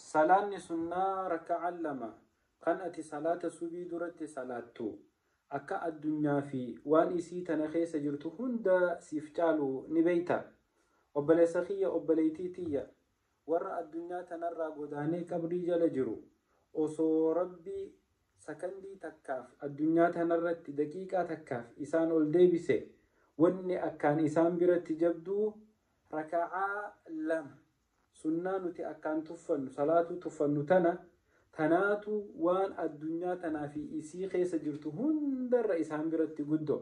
Salaanni sunnaa raka'aan 2 kan ati salaata subii duratti salaattu akka addunyaa fi waan isii tana keessa jirtu hunda siif caalu ni beeyta? Obboleessa kiyya obboleeytii tiyya warra addunyaa tanarraa godaanee qabrii jala jiru osoo Rabbi sakandii takkaaf addunyaa tanarratti daqiiqaa takkaaf isaan ol deebise wanni akkaan isaan biratti jabduu raka'aa 2 Sunnaa nuti akkaan tuffannu, salaatuu tuffannu tana, tanaatu waan addunyaa tanaa fi isii keessa jirtu hundarra isaan biratti guddo.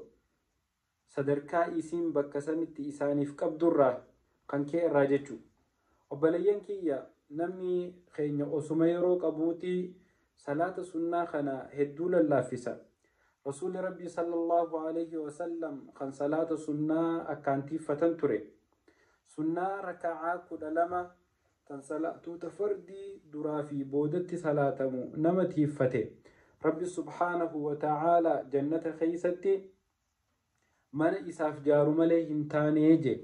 Sadarkaa isiin bakka sanitti isaaniif qabdurraa kan kee irraa jechu. Obboleeyyan kiyya namni keenya osuma yeroo qabuuti salaata sunnaa kana hedduu lallaaffisa. Rasuulli Rabbii sallallaahu aleyhi wasallam kan salaata sunnaa akkaan tiiffatan ture. Sunnaa raka'aa 12 tan salaatoota fardii duraa fi boodatti salaatamu nama tiiffate Rabbi subhaanahu wa ta'aalaa jannata keeysatti mana isaaf jaaru malee hin taane je.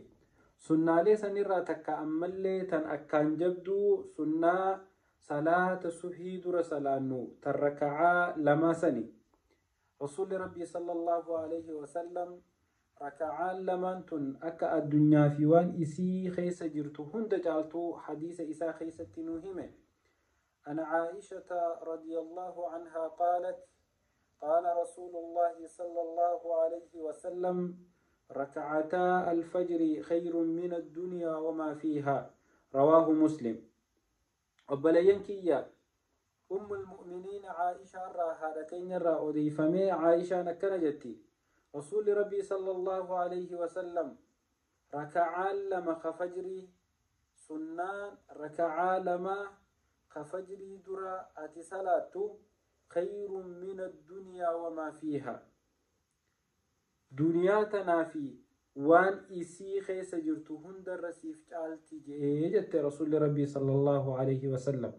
Sunnaalee sanirraa takka ammallee tan akkaan jabduu sunnaa salaata subhii dura salaannu tan raka'aa lamaa sani. Rasuulli Rabbii sallallaahu aleyhi wasallam raka'aan lamaan tun akka addunyaa fi waan isii keessa jirtu hunda caaltu hadiisa isaa keessatti nuu hime. An Aa'ishata radiyallaahu anhaa qaalat qaala rasuulullaahi sallallaahu aleyhi wasallam raka'ataa alfajri khayrun mina addunyaa wamaa fiihaa rawaahu muslim. Obboleeyyan kiyya Ummul Mu'miniina Aa'ishaa irraa haadha teenya irraa odeeyfamee Aa'ishaan akkana jetti, Rasuulli Rabbii sallallaahu aleyhi wasallam raka'aan 2 ka fajrii, sunnaan raka'aa 2 ka fajrii dura ati salaattu khayrun mina addunyaa wamaa fiihaa. Duniyaa tanaa fi waan isii keessa jirtu hundarra siif caalti je'e jette Rasuulli Rabbii sallallaahu aleyhi wasallam.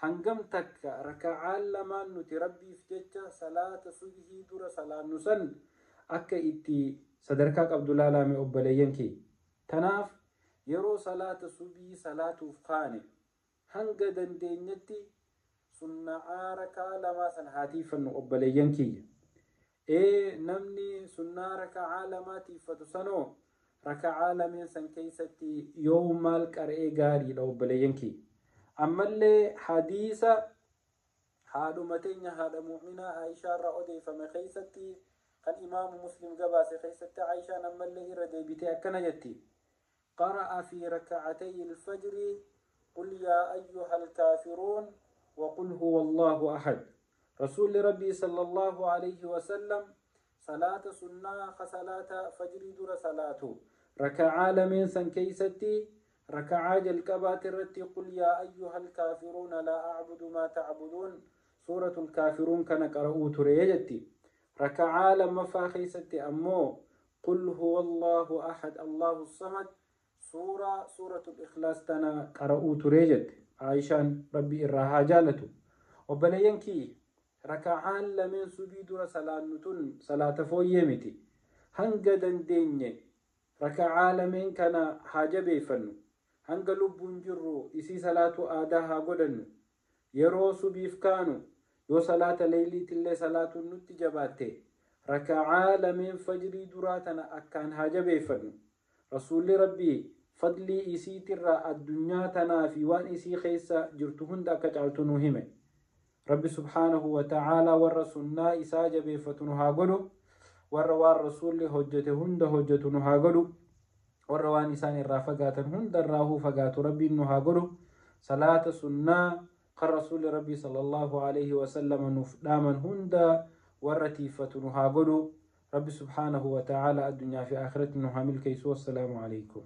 Hangam takka raka'aan lamaan nuti Rabbiif jecha salaata subhii dura salaannu san akka itti sadarkaa qabdu laalaa mee obboleeyyan kiyya. Tanaaf yeroo salaata subii salaatuuf kaane Hanga dandeenyetti sunna'aa raka'aa lamaa san haa tiiffannu obboleeyyan kiyya. Ee namni sunnaa raka'aa lamaa tiiffatu sanoo raka'aa lameen san keessatti yoo maal qara'ee gaariidha obboleeyyan kiyya. Ammallee hadiisa haadhuma teenya haadha mu'minaa Aayishaa irraa odeeffame keessatti kan imaamu Muslim gabaase keessatti Aayishaan ammallee irra deebitee akkana jetti. Qara'a fi raka'atay al-fajri qul yaa ayyuhal kaafiruun wa qul huwa Allaahu ahad. Rasuulli Rabbii sallallaahu aleyhi wa sallam salaata sunnaa ka salaata fajrii dura salaatu raka'aa lameen san keeysatti raka'aa jalqabaatirratti qul yaa ayyuhal kaafiruuna laa a'budu maa ta'buduun suuratul kaafiruun kana qara'uu ture jetti. Raka'aa lammaffaa keeysatti ammoo Qul huwallaahu ahad Allaahu samad suuraa suuratul ikhlaas tana qara'uu ture jette Aayishaan Rabbi irraa haa jaalatu. Obboleeyyan kiyya raka'aan lameen subii dura salaannu tun salaata fooyyee miti. Hanga dandeenye raka'aa lameen kana haa jabeeffannu. Hanga lubbuun jirru isii salaatuu aadaa haa godhannu. Yeroo subiif kaanu yoo salaata leyliitillee salaatuun nutti jabaatte raka'aa lameen fajrii duraa tana akkaan haa jabeeffannu. Rasuulli Rabbii fadlii isiitirraa addunyaa tanaa fi waan isii keessa jirtu hunda akka caaltu nuu hime. Rabbi subhaanahu wa ta'aalaa warra sunnaa isaa jabeeffatu nu haa godhu. Warra waan Rasuulli hojjete hunda hojjetu nu haa godhu. Warra waan isaan irraa fagaatan hunda irraahuu fagaatu Rabbiin nu haa godhu. Salaata sunnaa kan Rasuulli Rabbii sallallahu aleyhi wa sallama nuuf dhaaman hunda warra tiiffatu nu haa godhu. Rabbi subhaanahu wa ta'aalaa addunyaa fi aakhiratti nu haa milkeessu. Wassalaamu aleykum.